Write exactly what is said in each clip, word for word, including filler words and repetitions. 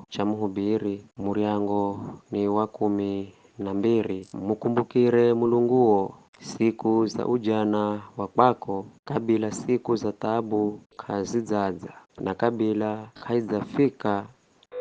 cha muhubiri, muryango ni wa kumi na mbiri. Mukumbukire Mulunguo siku za ujana wa kwako, kabila siku za taabu k'azidzadza, na kabila k'aidzafika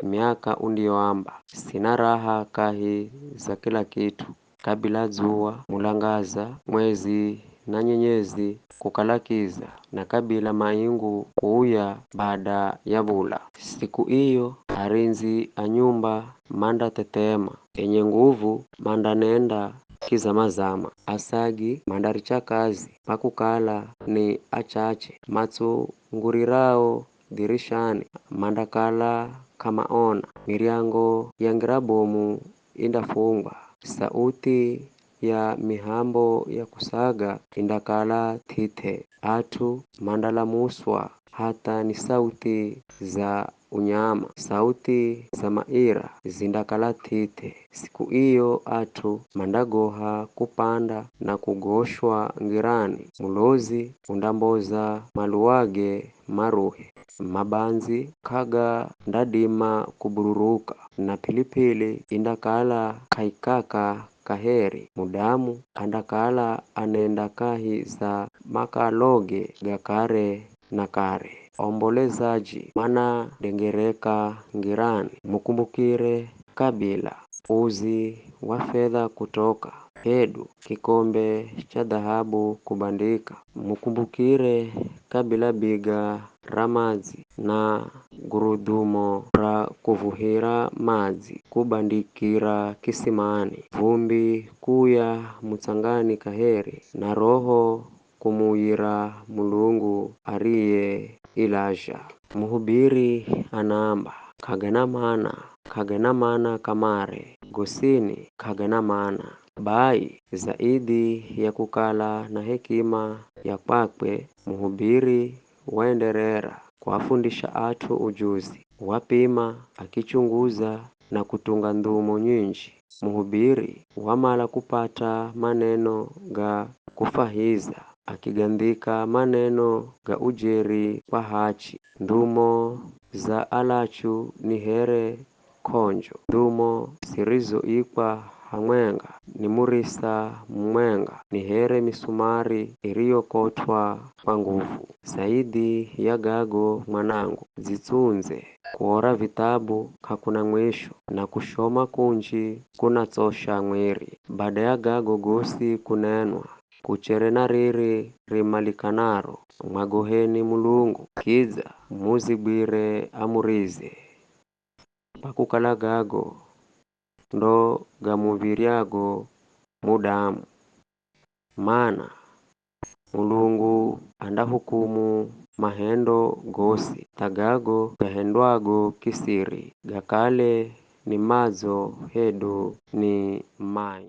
miaka undiyoamba, sina raha kahi za kila kit'u. Kabila dzuwa, mulangaza, mwezi na nyenyezi kukala kiza, na kabila maingu kuuya bada ya v̱ula. Siku iyo arindzi a nyumba mandathethema, enye nguvu mandanenda kizamazama, asagi mandaricha kazi, kwa kukala ni achache matsongurirao dhirishani, mandakala k'amaona. Miryango ya ngira bomu indafungwa, sauti ya mihambo ya kusaga indakala th'ith'e. At'u mandalamuswa hatha ni sauti za unyama, sauti za maira zindakala th'ith'e. Siku iyo at'u mandagoha kupanda na kugoshwa ngirani, mulozi undamboza maluwage maruhe. Mabandzi k'agandadima kubururuka, na p'ilip'ili indakala k'aikaka kaheri. Mudamu andakala anenda kahi za makaloge ga kare na kare. Ombolezaji manadengereka ngirani, mukumbukire kabila uzi wa fedha kutoka, hedu kikombe cha dhahabu kubandika. Mukumbukire kabila biga ra madzi na gurudhumo ra kuvuhira madzi kubandikira kisimani. Vumbi kuya mutsangani kaheri, na roho kumuuyira Mulungu ariyeilazha. Muhubiri anaamba, k'agana mana, k'agana mana kamare, gosini k'agana mana. Bai, zaidhi ya kukala na hekima ya kwakwe, muhubiri waenderera kuafundisha at'u ujuzi, wapima, akichunguza na kutunga ndhumo nyinji. Muhubiri wamala kupata maneno ga kufahiza, akigandhika maneno ga ujeri kwa hachi. Ndhumo za alachu ni here k'onjo, ndhumo zirizoikwa hamwenga ni murisa mumwenga, ni here misumari iriyokotw'a kwa nguvu. Zaidhi ya gago, mwanangu, dzitsundze. Kuora vithabu k'akuna mwisho, na kushoma kunji kunatsosha mwiri. Bada ya gago gosi kunenwa, kuchere na riri rimalikanaro, mwagoheni Mulungu, kidza muzigwire amurize. Kwa kukala gago ndo gamuv̱iryago mudamu. Mana Mulungu andahukumu mahendo gosi, tha gago gahendwago kisiri, gakale ni madzo hedu ni mai.